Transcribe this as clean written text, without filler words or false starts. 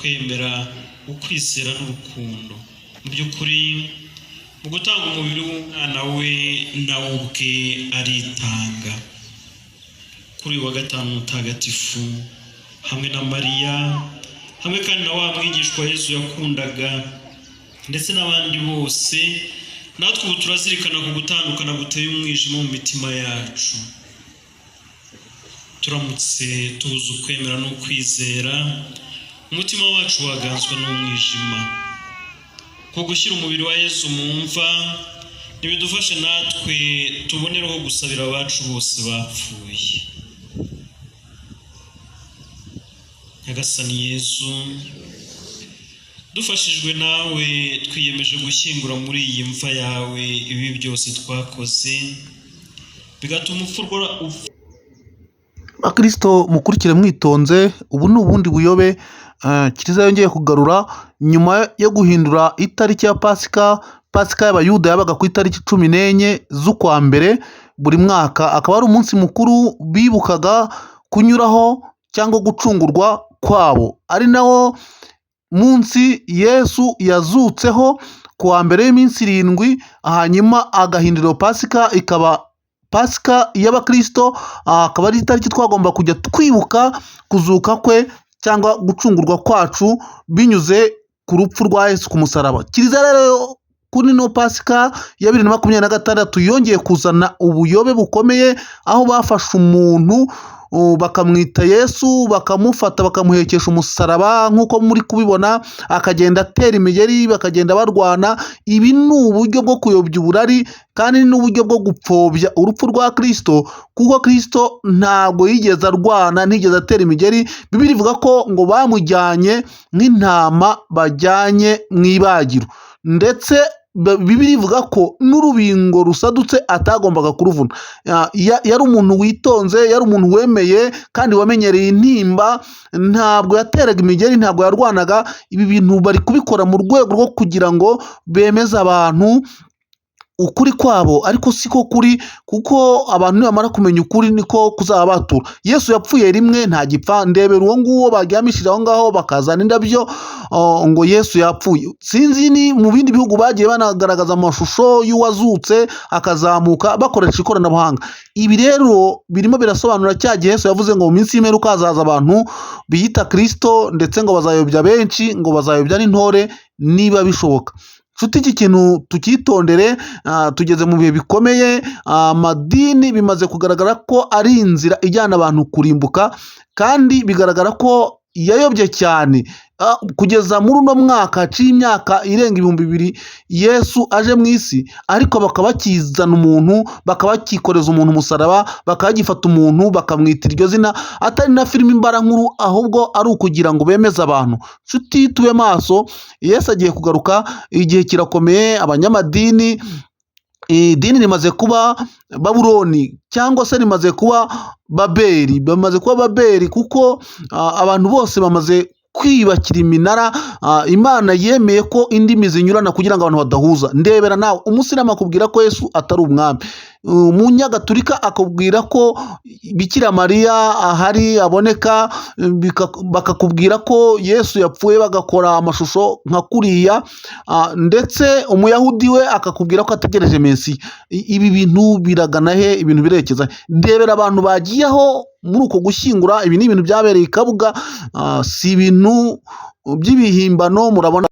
Ukwemera, ukwizera n'urukundo. Mu by'ukuri, mu gutanga umubiri w'umwana we, nawe ubwe aritanga. Kuri uyu wa gatanu mutagatifu, hamwe na Mariya, hamwe kandi na wa mwigishwa Yezu yakundaga, ndetse n'abandi bose, natwe ubu turazirikana ku gutandukana guteye umwijima mu mitima yacu. Turamutse tubuze ukwemera n'ukwizera, umutima wacu waganzwa n'umwijima. Ku gushyira umubiri wa Yezu mu mva, ntibidufashe natwe tubonereho gusabira abacu bose bapfuye. Nyagasani Yezu, dufashijwe nawe, twiyemeje gushyingura muri iyi mva yawe ibibi byose twakoze bigatuma upfa. Bakristo, mukurikire mwitonze. Ubu ni ubundi buyobe Kiliziya yongeye kugarura nyuma yo guhindura itariki ya Pasika. Pasika y'Abayuda yabaga ku itariki 14 z'ukwa mbere buri mwaka, akaba ari umunsi mukuru bibukaga kunyuraho cyangwa gucungurwa kwabo, ari nawo munsi Yesu yazutseho ku wa mbere w'iminsi 7, hanyuma agahindura iyo Pasika ikaba Pasika y'Abakristo, akaba ari itariki twagomba kujya twibuka kuzuka kwe cyangwa gucungurwa kwacu binyuze ku rupfu rwa Yesu ku musaraba. Kiliziya rero kuri ino Pasika ya 2026 yongeye kuzana ubuyobe bukomeye, aho bafashe umuntu bakamwita Yesu, bakamufata bakamuhekesha umusaraba nk'uko muri kubibona, akagenda atera imigeri, bakagenda barwana. Ibi ni uburyo bwo kuyobya uburari kandi ni n'uburyo bwo gupfobya urupfu rwa Kristo, kuko Kristo ntabwo yigeze arwana, ntiyigeze atera imigeri. Bibiliya ivuga ko ngo bamujyanye nk'intama bajyanye mu ibagiro, ndetse Bibiliya ivuga ko n'urubingo rusadutse atagombaga kuruvuna. Yari umuntu witonze, yari umuntu wemeye kandi wamenyereye intimba, ntabwo yateraga imigeri, ntabwo yarwanaga. Ibi bintu bari kubikora mu rwego rwo kugira ngo bemeze abantu ukuri kwabo, ariko siko kuri, kuko abantu nibamara kumenya ukuri niko kuzaba batura. Yesu yapfuye rimwe, ntagipfa. Ndebera uwo nguwo baryamishije aho ngaho, bakazana indabyo ngo Yesu yapfuye. Sinzi ni mu bindi bihugu bagiye banagaragaza amashusho y'uwazutse akazamuka bakoresha ikoranabuhanga. Ibi rero birimo birasobanura cya gihe Yesu yavuze ngo mu minsi y'imperuka hazaza abantu biyita Kristo, ndetse ngo bazayobya benshi, ngo bazayobya n'intore niba bishoboka. Nshuti, iki kintu tucyitondere. Tugeze mu bihe bikomeye. Amadini bimaze kugaragara ko ari inzira ijyana abantu kurimbuka, kandi bigaragara ko yayobye cyane. Kugeza muri uno mwaka haciye imyaka irenga 2000 Yesu aje mu isi, ariko bakaba bakizana umuntu, bakaba bakikoreza umuntu umusaraba, bakaba bagifata umuntu bakamwita iryo zina, atari na filime imbarankuru, ahubwo ari ukugira ngo bemeze abantu. Nshuti, tube maso, Yesu agiye kugaruka, igihe kirakomeye. Abanyamadini, idini rimaze kuba Babuloni cyangwa se rimaze kuba Babeli, bamaze kuba Babeli, kuko abantu bose bamaze kwiyubakira iminara. Imana yemeye ko indimi zinyurana kugira ngo abantu badahuza. Ndebera nawe, umusilamu akubwira ko Yesu atari umwami, umunyagatulika akubwira ko Bikira Mariya ahari aboneka, bakakubwira ko Yesu yapfuye, bagakora amashusho nka kuriya, ndetse umuyahudi we akakubwira ko ategereje Mesiya. Ibi bintu biragana he? Ibintu birekeza he? Ndebera abantu bagiyeho muri uko gushyingura. Ibi ni ibintu byabereye i Kabuga, si ibintu by'ibihimbano murabona.